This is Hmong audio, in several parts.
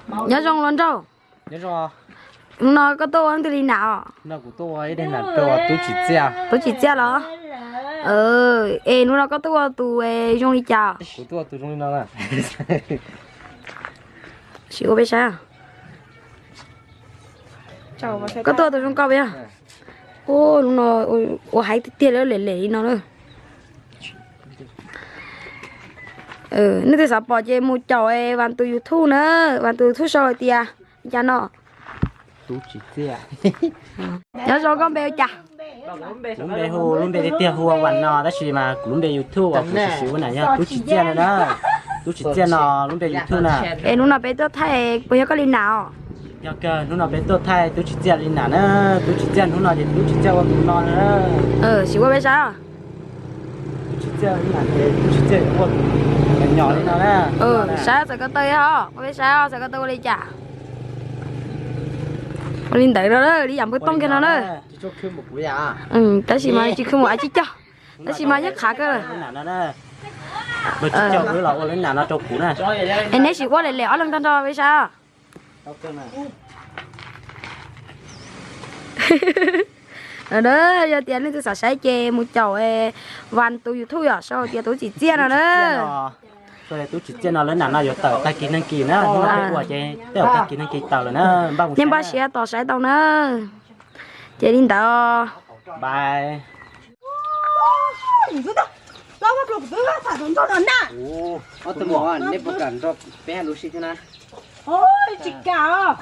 Nyob zoo los nraug. Hnub no koj tuaj ua leej twg li nam os? Kuv tuaj ua ib daim nam rau tub Tsim Txiaj. Tub Tsim Txiaj los? Es hnub no koj tuaj ua tus zoo li cas? Kuv tuaj ua tus zoo li no na. Sim ua peb saib. Koj tuaj ua tus zoo nkauj peb. Hnub no ua haib tiag tiag li, lem lem li no na. Nej twg xav pom ces mus caum Vas tus YouTube na, Vas tus YouTube sau hais tias li cas no. Tub Tsim Txiaj. Nyob zoo, koj npe hu cas? Lub npe hu, lub npe tiag tiag hu ua Vas no, tab sis mas kuv lub npe YouTube uas kuv siv siv ua nam yog Tub Tsim Txiaj no na. Tub Tsim Txiaj no lub npe YouTube na. Es hnub no peb tuaj thaij puas yog koj li nam os? Yog kawg, hnub no peb tuaj thaij Tub Tsim Txiaj li nam na. Tub Tsim Txiaj hnub no ces Tub Tsim Txiaj ua tus no na. Sim ua peb saib os. Tub Tsim Txiaj li nam ces Tub Tsim Txiaj ua tus me nyuam li no na. Saib txawm ko taw ho, ua peb saib os, txawm ko taw ua li cas. Ua li ntawd no, li yam npawg Tooj kiag no na. Tab sis mas tsis khwv mus av tsib cog, tab sis mas yeej qhav kawg. Es neb sim ua lem lem ob leeg tag nrho peb saib. Yog tias leej twg xav saib ces mus caum Vas tus YouTube yom, sau tias Tub Tsim Txiaj no na. Tub Tsim Txiaj no lawv nam no yuav tawm tag kis neeg kis na, hnub no peb ua ces tej zaum tag kis neeg kis tawm lawm na. Nej npaj siab tos saib tau na. Ces li ntawd. Tsis kam.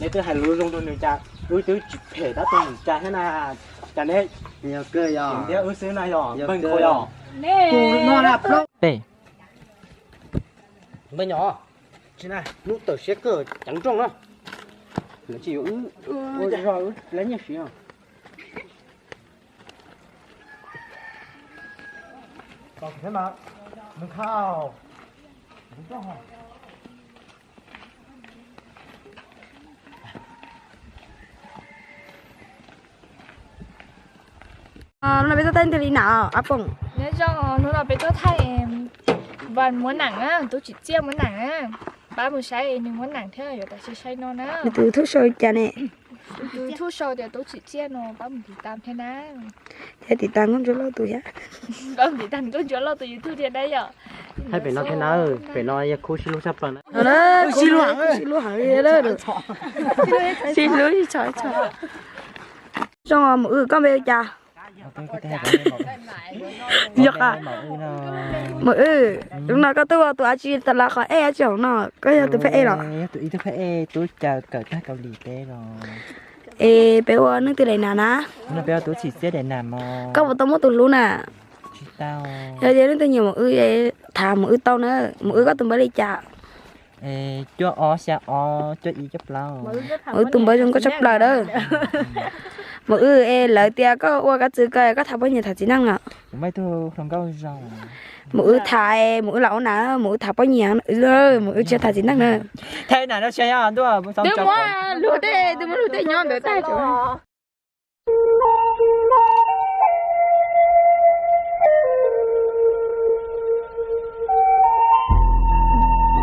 Nej twb hais lus zoo rau nws cas, wb twb tsis phem tab tus nws cas thiab na. Cas neb, yog wb xwb na yog npawg Nkauj yog. Peb, npawg Nyom, tsis na, hnub tawm siab kawg ceev nrooj na. Lawv tsis yuav wb ua zog, wb lab nyiaj siv. Hnub no peb tuaj thaij leej twg li nam, Ab Poom? Nyob zoo, hnub no peb tuaj thaij Vas muab nam na, Tub Tsim Txiaj muab nam na. Pab mus saib nws muab nam thiab, yuav tau saib saib no na. Nws tus YouTube sau cas ne? Tus YouTube sau tias Tub Tsim Txiaj no, pab mus tiv tam thiab na. Thiab tiv tam Nkauj Ntsuab Lauj tus thiab. Pab mus tiv tam Nkauj Ntsuab Lauj tus YouTube thiab na yom. Hais pem no thiab na, pem no yog khub sib hlub tshaj plaws na. Sib hlub heev li. Sib hlub, sib tshov, sib tshov. Zoo, Maum Wb, koj npe hu cas? Yog, Maum Wb, hnub no koj tuaj ua tus dab tsi tas los qhov ej dab tsi hauv no? Koj yog tus phab ej los? Yog tus ib tug phab ej tub caw kawm tag Kaus Lim teb los. Es peb ua leej twg daim nam na? Hnub no peb ua Tub Tsim Txiaj daim nam mog. Koj puas tau muaj tus hlub na? Tsis tau. Yog tias leej twg nyiam Maum Wb, tham Maum Wb tau na. Maum Wb, koj tus npawb li cas? Cuaj ob xya ob cuaj ib cuaj plaub. Maum Wb tus npawb zoo nkauj tshaj plaws na. Maum Wb, es lawv tias koj ua kab txwv ko koj tham poj niam tham txiv neej no? Kuv muaj ib tug hluas nkauj zoo. Maum Wb tham, Maum Wb los ua nam, Maum Wb tham poj niam, Maum Wb tsis tham txiv neej na. Twb muab luag tej, twb muab luag tej nyob ntawd tag.